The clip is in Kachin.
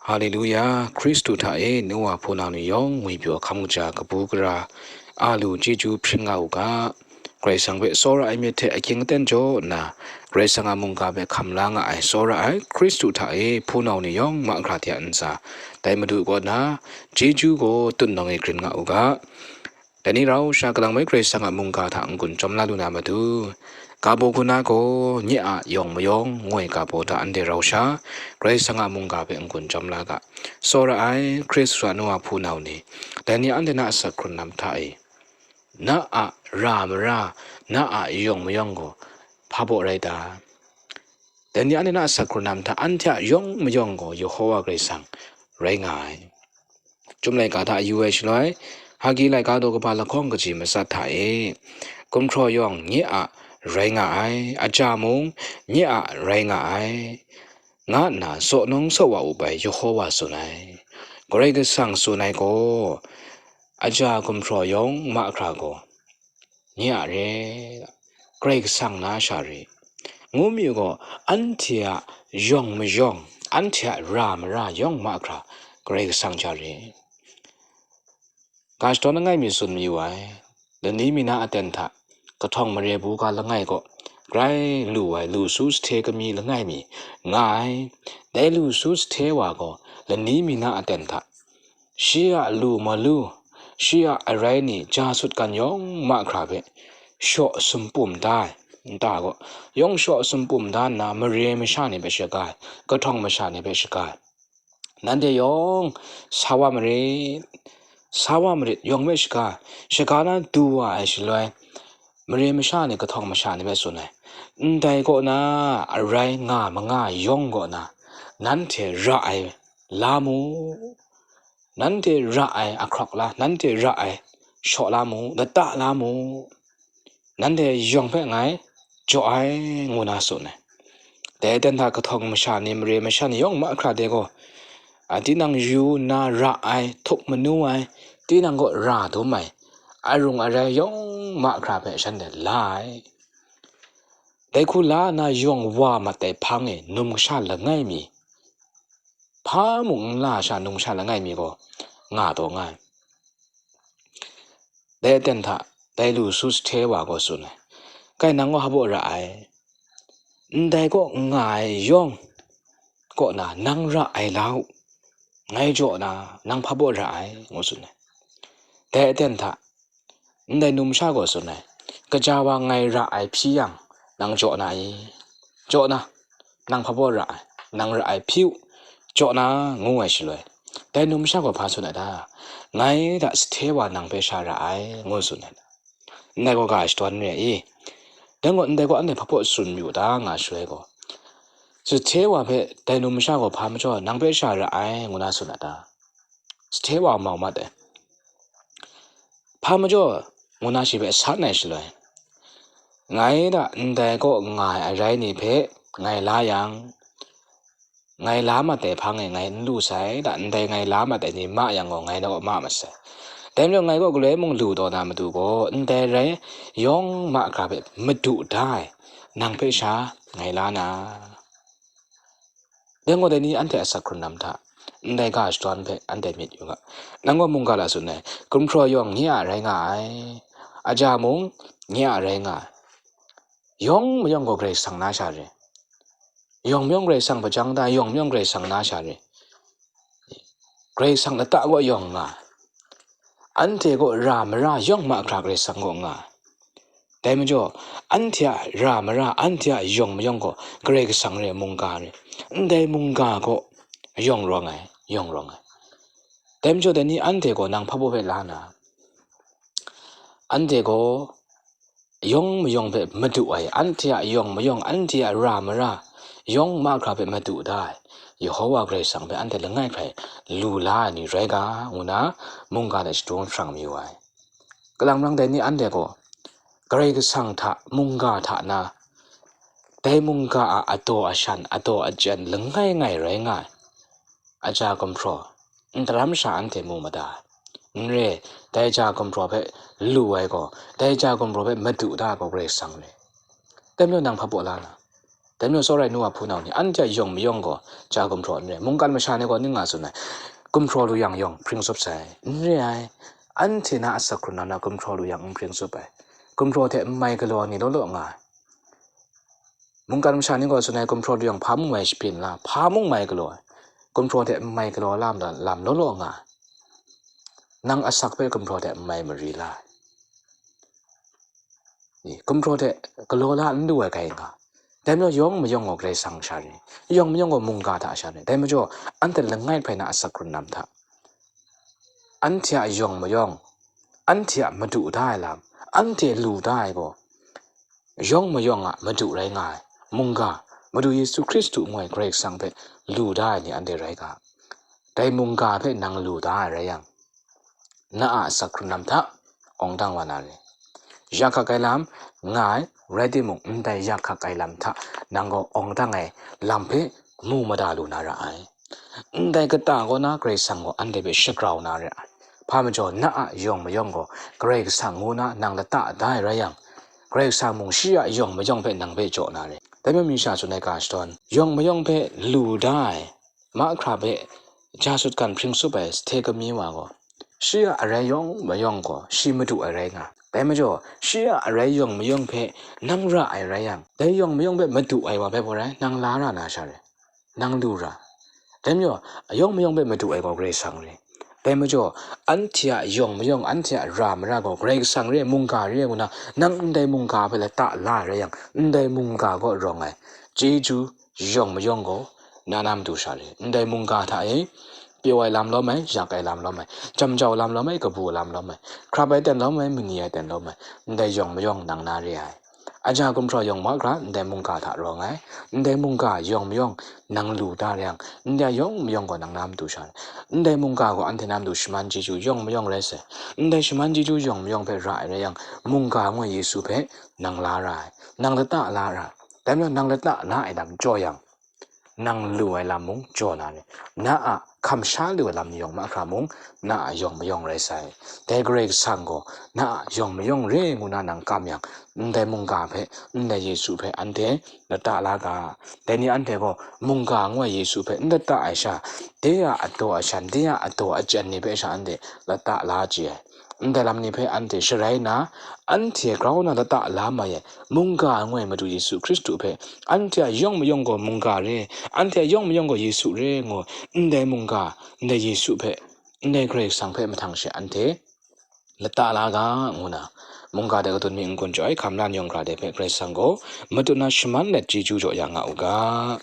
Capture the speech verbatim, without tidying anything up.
Haleluya, Hkristu hta e nu wa hpunau ni yawng ngwipyaw hkam kaja kabu gara a lu chyeju hpring nga u ga, Karai Kasang hpe tsawra ai myit hte akying aten jaw nna, Karai Kasang a mungga hpe hkam la nga ai tsawra ai Hkristu hta e hpunau ni yawng mahkra hte a ntsa, dai Madu kaw na chyeju gaw tun nawng e grin nga u ga, dai ni rau sha kalang mai Karai Kasang a mungga hta n-gun chyawm la lu na matu, ga baw gun na gaw nye a yawng mayawng ngoi ga baw hta anhte rau sha Karai Kasang a mungga hpe n-gun chyawm la ga. Tsawra ai Hkristu a nu a hpunau ni, dai ni anhte na asak hkrun lam hta e, na a ra mara, na a yawng mayawng gaw hpa baw rai ta? Dai ni anhte na asak hkrun lam hta anhte a yawng mayawng gaw Yehowa Karai Kasang rai nga ai. Chyum laika hta yu ai shaloi, Hagi laika daw kaba lahkawng kaji matsat hta e, gumhpraw yawng nye a rai nga ai, aja mung nye a rai nga ai, nga nna saw nung saw wa up ai Yehowa tsun ai. Karai Kasang tsun ai gaw, aja gumhpraw yawng mahkra gaw, nye a re, Karai Kasang na sha re, ngu mi gaw, anhte a yawng mayawng, anhte a ra mara yawng mahkra, Karai Kasang sha re. Ga shadawn langai mi tsun mayu ai, lani mi na aten hta, kahtawng mare buga langai kaw, grai lu ai lu su sahte kami langai mi, nga ai, dai lu su sahte wa gaw, lani mi na aten hta, shi a lu malu, shi a arai ni ja sut kan yawng mahkra hpe, shaw sumpum da ai, nta gaw, yawng shaw sumpum da nna mare masha ni hpe shaga ai, kahtawng masha ni hpe shaga ai. Nanhte yawng sa wa marit, sa wa marit, yawng hpe shaga ai, shaga na du wa ai shaloi, mare masha ni kahtawng masha ni hpe tsun ai, ndai kaw na arai nga manga yawng kaw na, nanhte ra ai la mu, nanhte ra ai ahkrawk la, nanhte ra ai shaw la mu, lata la mu, nanhte yawng hpe ngai jaw ai, ngu na tsun ai. Dai aten hta kahtawng masha ni, mare masha ni yawng mahkra de gaw, a, tinang yu nna ra ai, htuk manu ai, tinang kaw ra dum ai, arung arai yawng mahkra hpe shanhte la ai. Dai hku la nna yawng wa mat ai hpang e, num kasha langai mi, hpa mung n la sha num kasha langai mi gaw nga taw nga ai. Dai aten hta, dai lu su sahte wa gaw tsun ai, kai nang gaw hpa baw ra ai, ndai kaw nga ai yawng kaw na nang ra ai la u, ngai jaw na nang hpa baw ra ai, ngu tsun ai. Dai aten hta, ndai num sha gaw tsun ai, kaja wa ngai ra ai hpyi yang, nang jaw na i? Jaw na, nang hpa baw ra ai, nang ra ai hpyi u, jaw na, ngu ai shaloi, dai num sha gaw hpa tsun ai ta? Ngai da sahte wa nang hpe sha ra ai, ngu tsun ai ta? Ndai gaw ga shadawn re ai i? Dai gaw ndai gaw anhte hpa baw tsun yu ta nga shaloi gaw, sahte wa hpe dai num sha gaw hpa majaw nang hpe sha ra ai, ngu na tsun ai ta? Sahte wa mau mat ai. Hpa majaw, ngu na shi hpe san ai shaloi, ngai da ndai kaw nga ai arai ni hpe ngai la yang, ngai la mat ai hpang e ngai n lu sai, da ndai ngai la mat ai ni ma yang gaw, ngai na kaw ma masai. Dai majaw, ngai kaw galoi mung lu taw na matu gaw, ndai rai yawng mahkra hpe madu da ai, nang hpe sha ngai la na. Dai gaw dai ni anhte asak hkrun lam hta, ndai ga shadawn hpe anhte myit yu ga. Nang gaw mungga la tsun ai, gumhpraw yawng nye a rai nga ai, aja mung nye a rai nga ai. Yawng mayawng gaw Karai Kasang na sha re. Yawng mayawng Karai Kasang hpajang da, yawng mayawng Karai Kasang na sha re. Karai Kasang lata gaw yawng nga ai. Anhte gaw ra mara yawng mahkra Karai Kasang gaw nga ai. Dai majaw, anhte a ra mara, anhte a yawng mayawng gaw Karai Kasang re, mungga re. Ndai mungga gaw yawng rawng ai, yawng rawng ai. Dai majaw, dai ni anhte gaw nang hpa baw hpe la na, anhte gaw yawng mayawng hpe madu ai, anhte a yawng mayawng, anhte a ra mara, yawng mahkra hpe madu da ai, Yehowa Karai Kasang hpe anhte langai hkrai lu la ai ni rai ga, ngu na mungga hte shadung jahprang mayu ai. Kalang marang dai ni anhte gaw, Karai Kasang hta, mungga hta na, dai mungga a adaw ashan, adaw ajan langai ngai rai nga ai. Aja gumhpraw, ntaram sha anhte mu mada ai. N re, dai ja gumhpraw hpe lu ai gaw, dai ja gumhpraw hpe madu da ai gaw Karai Kasang re. Dai majaw nang hpa baw la na, Dai majaw tsawra ai nu wa hpunau ni, anhte a yawng mayawng gaw ja gumhpraw n re ai. Mungkan masha ni gaw ning nga tsun ai, gumhpraw lu yang yawng hpring tsup sai, n re ai. Anhte na asak hkrun na gumhpraw lu yang n hpring tsup ai. Gumhpraw hte n mai galaw ai ni law law nga ai. Mungkan masha ni gaw tsun ai, gumhpraw lu yang hpa mung mai shapyin la, hpa mung mai galaw ai. Gumhpraw hte n mai galaw lam, lam law law nga ai. Nang asak hpe gumhpraw hte n mai mari la ai. Ni, gumhpraw hte galaw la n lu ai kai nga. Dai majaw yawng mayawng gaw Karai Kasang sha re, yawng mayawng gaw mungga hta sha re. Dai majaw anhte langai hpe na asak hkrun lam hta, anhte a yawng mayawng, anhte a madu da ai lam, anhte lu da ai gaw, yawng mayawng a madu rai nga ai, mungga, Madu Yesu Hkristu ngu ai Karai Kasang hpe lu da ai ni anhte rai ga, dai mungga hpe nang lu da ai rai yang, na a asak hkrun lam hta awng dang wa na re. Yak hkak ai lam nga ai, rai timung, ndai yak hkak ai lam hta nang gaw awng dang ai lam hpe mu mada lu na ra ai. Ndai kata kaw na Karai Kasang gaw anhte hpe shagrau na ra ai. Hpa majaw, na a yawng mayawng gaw Karai Kasang ngu na nang lata da ai rai yang, Karai Kasang mung shi a yawng mayawng hpe nang hpe jaw na re. Dai majaw, mi sha tsun ai ga shadawn, yawng mayawng hpe lu da ai mahkra hpe ja sutgan hpring tsup ai sahte kamyi wa gaw, shi a arai yawng mayawng gaw shi madu ai rai nga. Dai majaw, shi a arai yawng mayawng hpe nang ra ai rai yang, dai yawng mayawng hpe madu ai wa hpe gaw rai, nang la ra na sha re, nang lu ra. Dai majaw, yawng mayawng hpe madu ai gaw Karai Kasang re. Dai majaw, anhte a yawng mayawng, anhte a ra mara gaw Karai Kasang re, mungga re ngu na, nang ndai mungga hpe lata la ai rai yang, ndai mungga gaw rawng ai chyeju, yawng mayawng gaw na na matu sha re. Ndai mungga hta e pyaw ai lam lawm ai, yak ai lam lawm ai, jam jau lam lawm ai, kabu lam lawm ai, hkrap ai ten lawm ai, mani ai ten lawm ai, ndai yawng mayawng nang na re ai. Aja gumhpraw yawng mahkra ndai mungga hta rawng ai. Ndai mungga yawng mayawng nang lu da ai rai yang, ndai yawng mayawng gaw nang na matu sha re. Ndai mungga gaw anhte na matu shaman chyeju yawng mayawng rai sai. Ndai shaman chyeju yawng mayawng hpe ra ai rai yang, mungga ngu ai Yesu hpe nang la ra ai, nang lata la ra ai. Dai majaw, nang lata la ai lam jaw yang, nang lu ai lam mung jaw na re. Na a hkamsha lu ai lam ni yawng mahkra mung, na a yawng mayawng rai sai. Dai Karai Kasang gaw na a yawng mayawng re ngu na nang kam yang, ndai mungga hpe, ndai Yesu hpe anhte lata la ga. Dai ni anhte gaw mungga ngu ai Yesu hpe n lata ai sha, de a ataw ashan, de a ataw achyen ni hpe sha anhte lata la chye ai. Ndai lam ni hpe anhte sharai nna, anhte grau na lata la mai ai mungga ngu ai Madu Yesu Hkristu hpe, anhte a yawng mayawng gaw mungga re, anhte a yawng mayawng gaw Yesu re ngu, ndai mungga, ndai Yesu hpe, ndai Karai Kasang hpe mahtang she anhte lata la ga, ngu na, mungga de kadun mi n-gun jaw ai hkam lan yawng hkra de hpe Karai Kasang gaw matut na shaman let chyeju jaw ya nga u ga.